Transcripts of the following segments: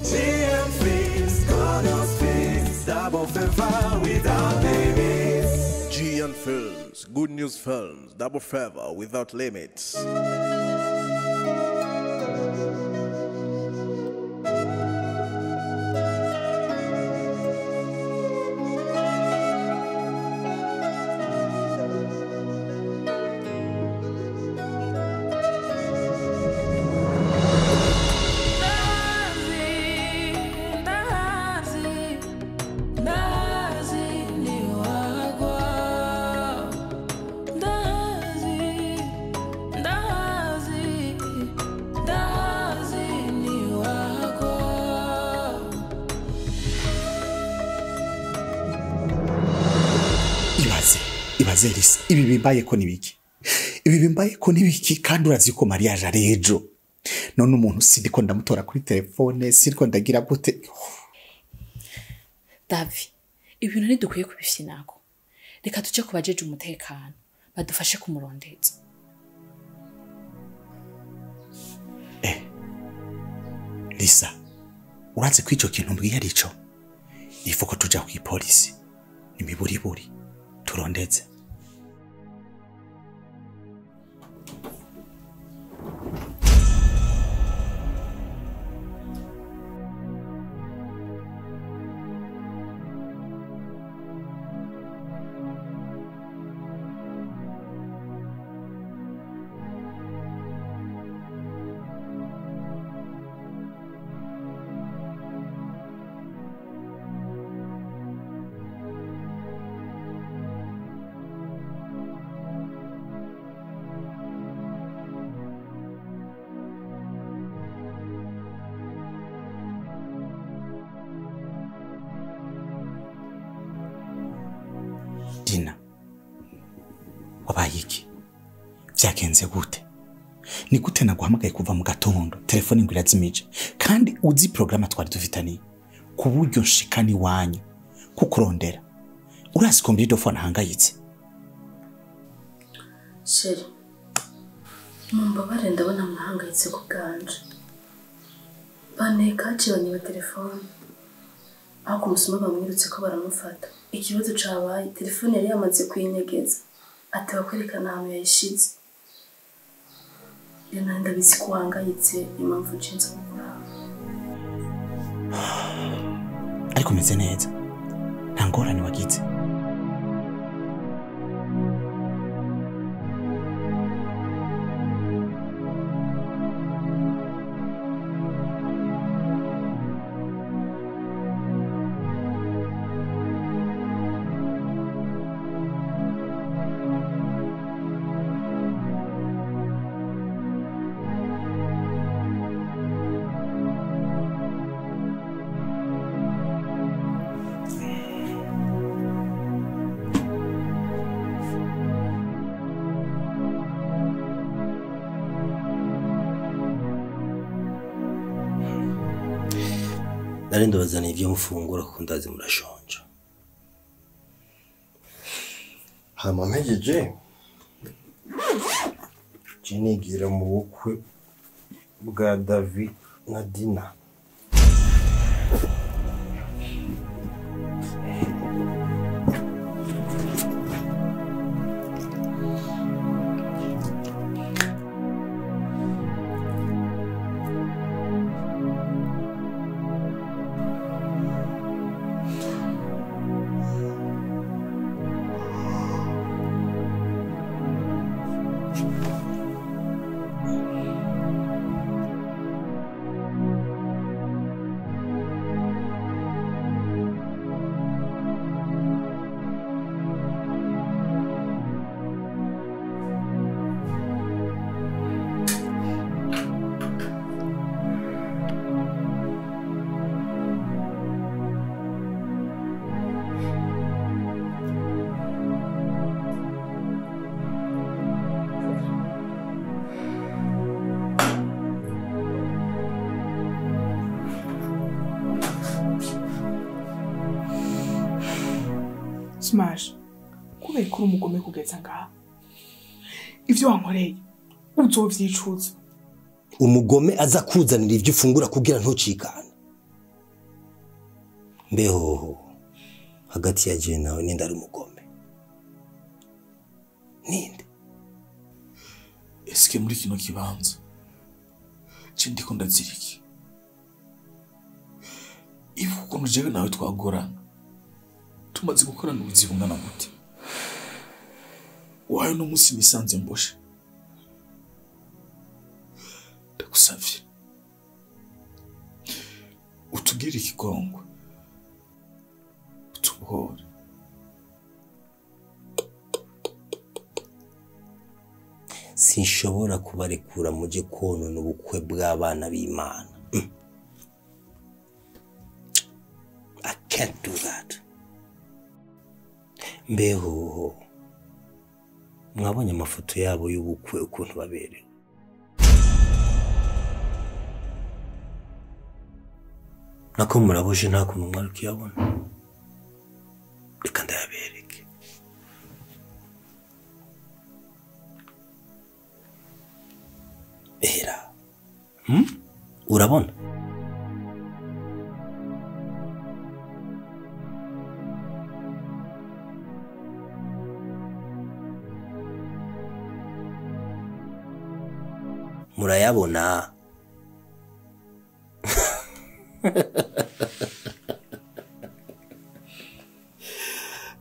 GM Films, good news films, double favor without limits. GN Films, Good News Films, double favor without limits. Ibaze Elisa, ibi bimbaye ko nibiki? Ibi bimbaye ko nibiki kandi urazi ko mariage ari ejo. None umuntu sindiko ndamutora kuri telefone, sindiko ndagira gute. Davi, ibintu ntidukwiye kubifyinako. Reka tuje kubajeje umutekano, badufashe kumurondeza. Lisa, urazi ko ico kintu mbwiye ari ico? Ifuko tuja ku polisi. Imiburiburi turondeze. Dina, wabaye iki? Vyagenze gute? Ni gute naguhamagaye kuva mu gatondo telefone ngo irazimije kandi uzi programme twari dufitaniye ku buryo nshikana iwanyu kukurondera? Urazi ko mbiri dofone ahangayitse. Chéri, mumbabare ndabona mwahangayitse ku bwanje. Banteye kaci banyiba telefone. Aho kumusoma bamwirutse ko baramufata. Ikibazo cabaye telefone yari yamaze kuyinyegeza ateba kwerekana ahantu yayishize. Rero ndabizi ko wahangayitse, impamvu nshinze kukuraba. Ariko umeze neza, nta ngorane wagize. Nari ndabazaniye ibyo mufungura kuko ndazi murashonje. Hama mpejeje je nigira mu bukwe bwa David na Dina. Smash, kubera ko uri umugome kugeza ngaha. Ivyo wankoreye uzovyicuza. Umugome aza kuzanira ivyo ufungura kugira ntucikane. Mbehoho hagati ya je nawe ninde ari umugome? Ninde? Eske muri kino kibanza je ndiko ndaziriki? Ibuka ukuntu jewe nawe twagorana, tumaze gukorana ubuzi bungana gute? Wayo no musi nisanze mboshe. Ndagusavye utugire ikigongwe, utubohore. Sinshobora kubarekura muje konona ubukwe bw'abana b'Imana. I can't do that. Mbehoho mwabonye amafoto yabo y'ubukwe ukuntu baberewe? Nako muraboshe nta kuntu mwari kuyabona. Reka ndayabereke. Era. Urabona? Murayabona?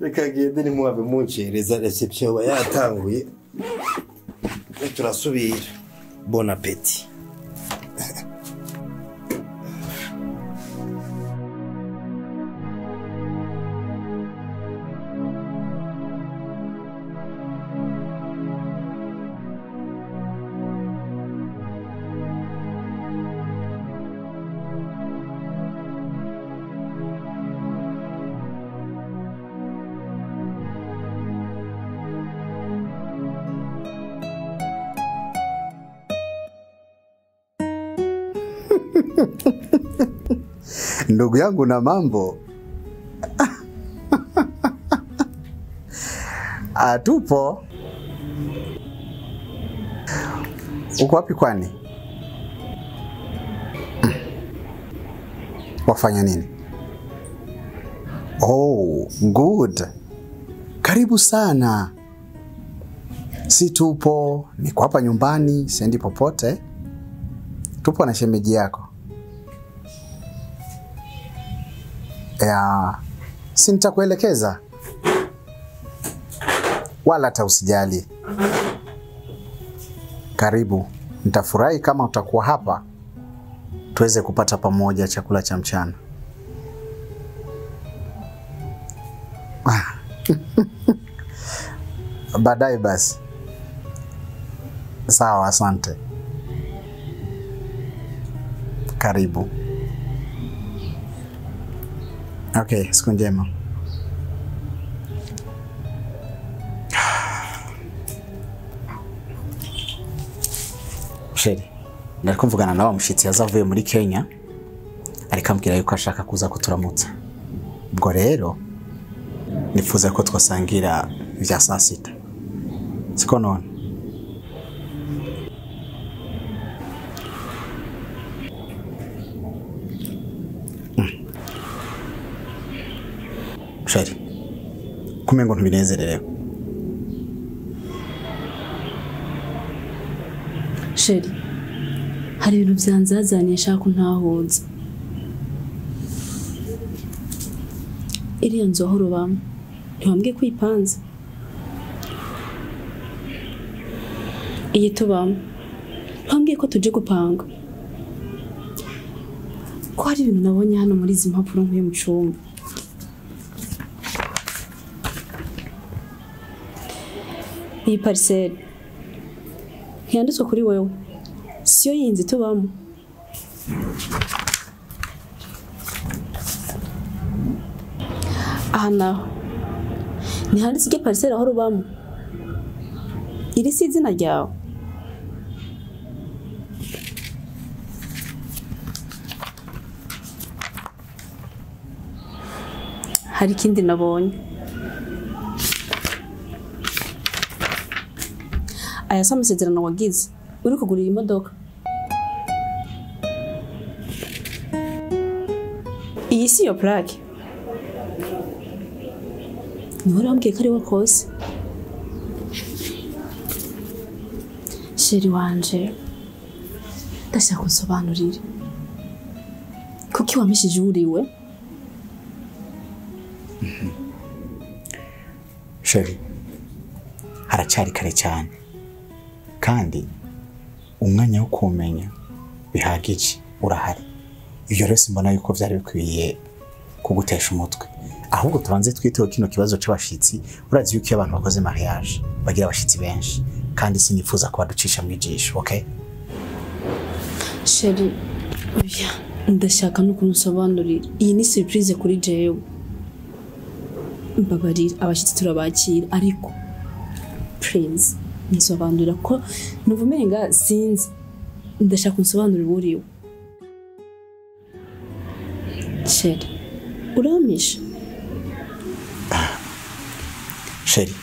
Reka gende nimuhave muncereza reception aba yatanguye. Turasubira. Bon appétit. Ndugu yangu na mambo. Tupo. Uko wapi kwani? Wafanya nini? Oh, good. Karibu sana. Si tupo, niko hapa nyumbani, siendi popote. Tupo na shemeji yako. Ya, si nitakuelekeza. Wala hata usijali. Karibu, nitafurahi kama utakuwa hapa tuweze kupata pamoja chakula cha mchana. Baadaye basi. Sawa, asante. Karibu. Okay, siku njema. Sheri, nariko mvugana na wa mushitsi yazavuye muri Kenya, ariko ambwira yuko ashaka kuza kuturamutsa. Ubwo rero nifuza ko twasangira vya saa sita. Siko none? Sheri, kumengo ntubinezererewe. Sheri, hari ibintu byanzazaniye nshaka ntahuza. Iriya nzu aho rubamo ntiwambwiye ko uyipanze? Iyi tubamo ntiwambwiye ko tuje gupanga? Ko hari ibintu nabonye hano muri izi mpapuro nkuye mu cumba. Iyi parcelle ntiyanditswe kuri wewe, siyo yinzi tubamo. Aha naho ntihanditse iryo parcelle aho rubamo, iri si izina ryawe. Hari ikindi nabonye. Aya si amasezerano wagize uri kugura iyi modoka. Iyi si iyo plaque. Niwe wambwiye ko ari we kose. Chéri wanje, ndashaka unsobanurire. Kuki wamishije uriwe? Chéri, haracari kare cyane. Kandi umwanya wo kumenya bihagije urahari. Ibyo rero simbona yuko byari bikwiye kugutesha umutwe. Ahubwo tubanze twiteho kino kibazo c'abashitsi. Urazi yuko iyo abantu bakoze mariage bagira abashitsi benshi, kandi sinifuza kubaducisha mu ijisho, okay? Chéri, oya, ndashaka no kumusobanurira. Iyi ni surprise kuri jewe. Mbabarira, abashitsi turabakira, ariko please nsobanurira ko numva umenga sinzi. Ndashaka unsobanurira uriwe. Chéri, uramisha? Chéri,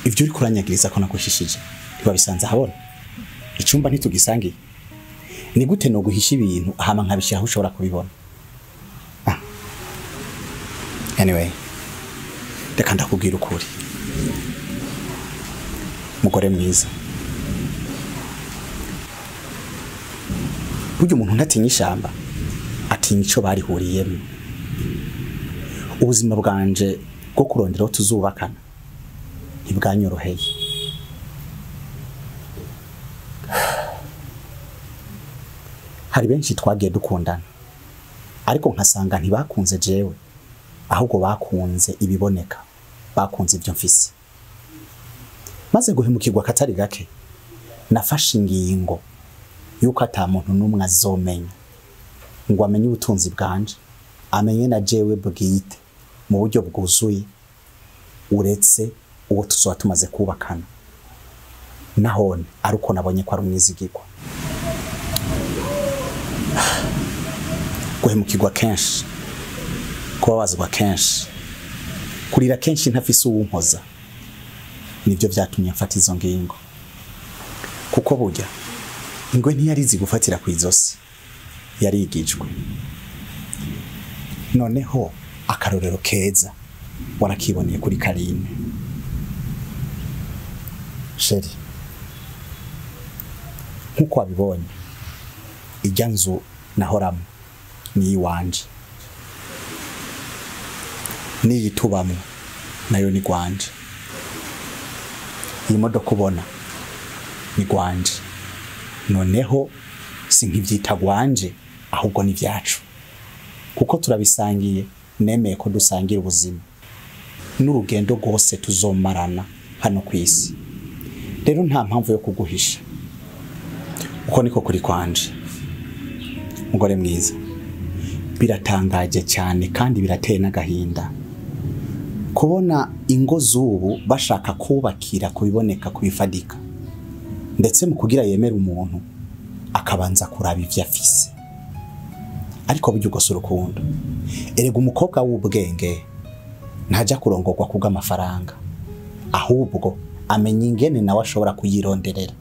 ivyo uri kuranyagiriza ko naguhishije ntiwabisanze ahabona. Icumba ntitugisangiye. Ni gute no guhisha ibintu hama nkabishyira aho ushobora kubibona? Anyway, reka ndakubwira ukuri. Mugore mwiza, burya umuntu ntatinya ishamba, atinya ico barihuriyemo. Ubuzima bwanje bwo kurondera aho tuzubakana ntibwanyoroheye. Hari benshi twagiye dukundana, ariko nkasanga ntibakunze jewe, ahubwo bakunze ibiboneka, bakunze ibyo mfise. Maze guhemukirwa katari gake, nafashe ingingo yuko ata muntu n'umwe azomenya ngo amenye ubutunzi bwanje, amenye na jewe bwite mu buryo bwuzuye, uretse uwo tuzoba tumaze kubakana. Nahone ariko nabonye ko ari umwizigirwa. Guhemukirwa kenshi, kubabazwa kenshi, kurira kenshi ntafise uwumpoza, nibyo vyatumye mfata izo ngingo. Kuko burya ingwe ntiyarizi gufatira ku izosi, yarigijwe. Noneho akarorero keza warakiboneye kuri Karine. Chéri, nkuko wabibonye, ijya nzu nahoramo ni iwanje, niyitubamo nayo ni gwanje, iyi modoka ubona ni gwanje. Noneho sinkivyita gwanje, ahubwo ni vyacu, kuko turabisangiye. Nemeye ko dusangira ubuzima n'urugendo rwose tuzomarana hano ku isi. Rero nta mpamvu yo kuguhisha. Uko niko kuri kwanje. Mugore mwiza, biratangaje cyane kandi birateye n'agahinda kubona ingo z'ubu bashaka kubakira kubiboneka kubifadika, ndetse mu kugira yemera umuntu akabanza kuraba ivyo afise. Ariko burya ubwo si urukundo. Erega umukobwa w'ubwenge ntajya kurongorwa kubw'amafaranga, ahubwo amenya ingene nawe ashobora kuyironderera.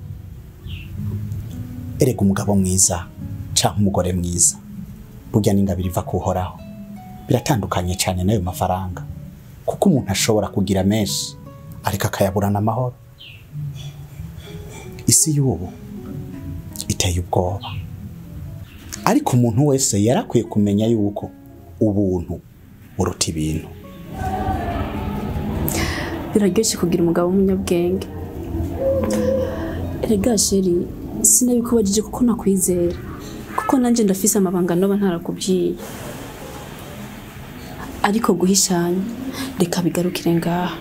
Erega umugabo mwiza canke umugore mwiza burya n'ingabire iva kuhoraho. Biratandukanye cyane n'ayo mafaranga, kuko umuntu ashobora kugira menshi ariko akayaburana amahoro. Isi y'ubu iteye ubwoba, ariko umuntu wese yarakwiye kumenya yuko ubuntu buruta ibintu. Biraryoshye kugira umugabo w'umunyabwenge. Erega chéri, sinabikubajije kuko nakwizera, kuko nanje ndafise amabanga noba ntarakubwiye. Ariko guhishanya reka bigarukire ngaha.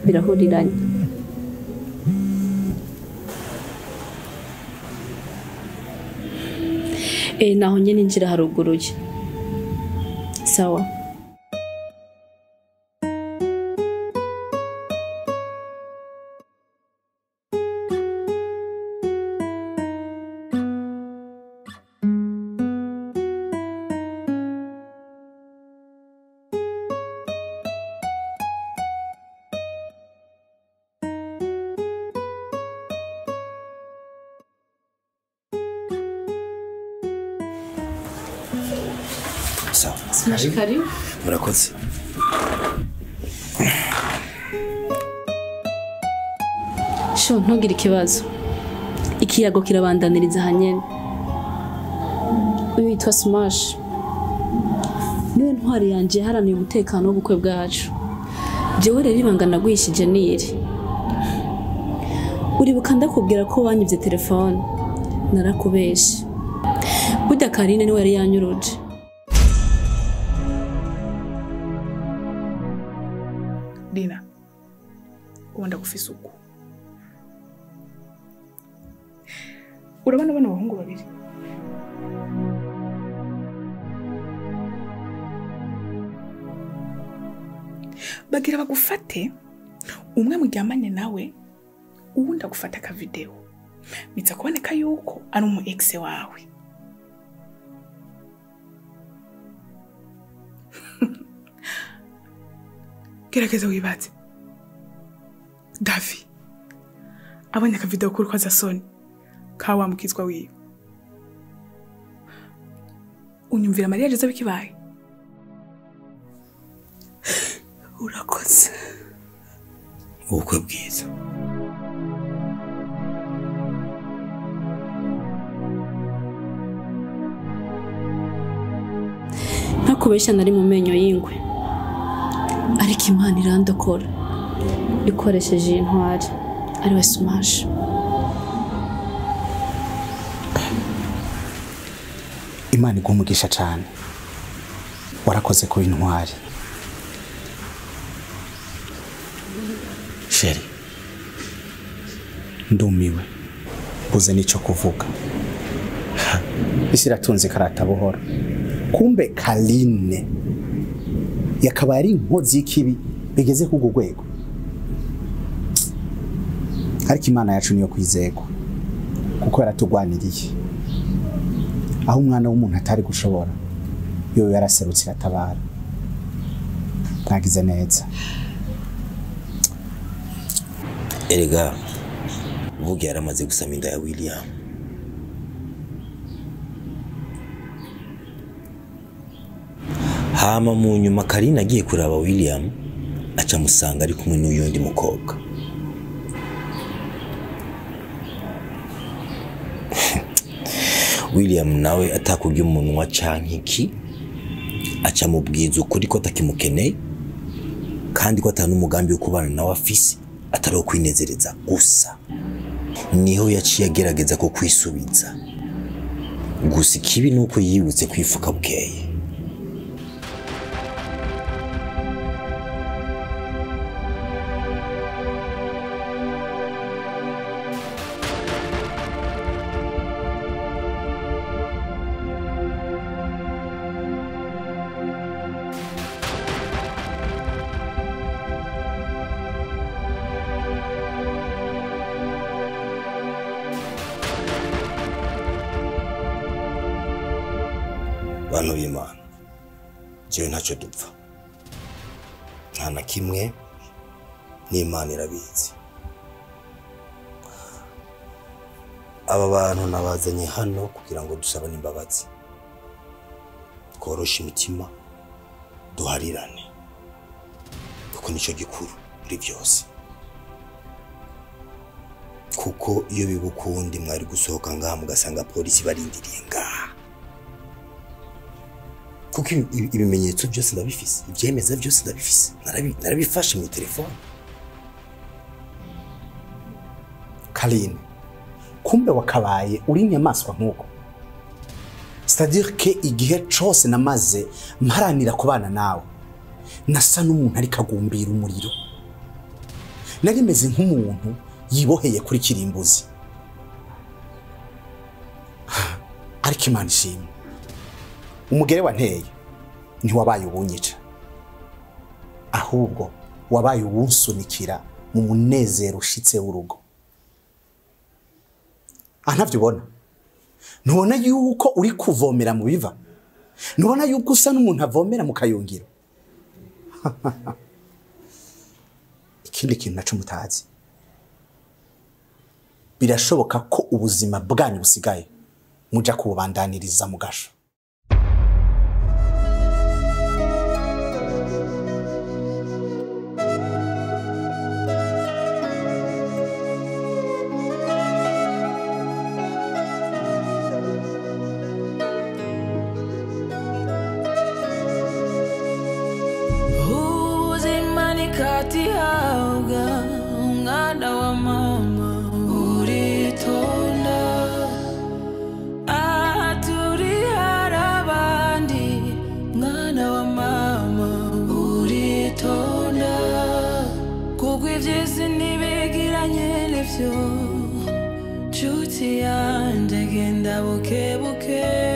Birahuriranye. Naho nyene ninjira haruguruye. Sawa. Sawa. Smash karibu. Murakoze. Sho ntugire ikibazo. Ikiyago kirabandaniriza hanyene. Uyu yitwa Smash. Niwe ntwari yanje yaharaniye umutekano w'ubukwe bwacu. Jewe rero ibanga nagwishije niri. Uribuka ndakubwira ko wanyivye telefone. Narakubeshe. Burya Karine niwe yari yanyuruje. Dina, ubu ndagufise uku. Urabona bano bahungu babiri? Bagira bagufate, umwe muryamanye nawe, uwundi agufata ka video. Biza kuboneka yuko ari umu ex wawe. Gerageza wibaze. Davi abonye aka video kuri kwa Zasoni ka wa mukizwa wiwe. Unyumvira Mariya ageze bikibaye. Urakoze. Ubukwe bwiza. Ntakubeshya nari mu menyo y'ingwe. Ariko Imana irandokora ikoresheje iyi ntwari ariwe Smash. Imana iguha umugisha cyane. Warakoze kuba intwari. Sheri, ndumiwe buze n'icyo kuvuga. Isi iratunze karata buhoro. Kumbe Karine yakabaye ari inkozi y'ikibi bigeze ku rwego. Ariko Imana yacu niyo kwizegwa kuko yaratugwaniriye. Aho umwana w'umuntu atari gushobora, yowe yaraserutse iratabara. Mwagize neza. Erega Vuga yaramaze gusama inda ya William. Hama mu nyuma Karine agiye kuraba William aca musanga ari kumwe n'uyundi mukobwa. William nawe atakurya umunwa canke iki aca mubwiza ukuri ko atakimukeneye kandi ko atanu umugambi wo kubana nawe afise atari uwo kwinezereza gusa. Niho yaciye agerageza ko kwisubiza. Gusa ikibi nuko yibutse kwifuka bukeye. Bantu b'Imana, jewe ntacyo dupfa, nta na kimwe, n'Imana irabizi. Aba bantu nabazanye hano kugira ngo dusabane imbabazi, tworoshe imitima, duharirane, kuko nicyo gikuru muri byose. Kuko iyo biba ukundi mwari gusohoka ngaha mugasanga polisi barindiriye ngaha. Kuko ibimenyetso byose ndabifise, ibyemeza byose ndabifise, narabifashe mu telefone. Karine, kumbe wakabaye uri inyamaswa nkuko. C'est-à-dire que igihe cose namaze mparanira kubana nawe, nasa n'umuntu ariko agumbira umuriro. Nari meze nk'umuntu yiboheye kuri kirimbuzi. Ariko Imana ishimwe, umugere wanteye ntiwabaye ubunyica, ahubwo wabaye uwunsunikira mu munezero ushitse w'urugo. Ntavyo ubona? Ntubona yuko uri kuvomera mu biva? Ntubona yuko usa n'umuntu avomera mu kayungiro? Ikindi kintu naco mutazi, birashoboka ko ubuzima bwanyu busigaye muja kububandaniriza mu gasho. Iratihabwa umwana wa mama uritonda. Aha turi hari abandi, mwana wa mama uritonda. Kuko ivy'isi ntibigiranye nivyo, nshuti yanje genda buke buke.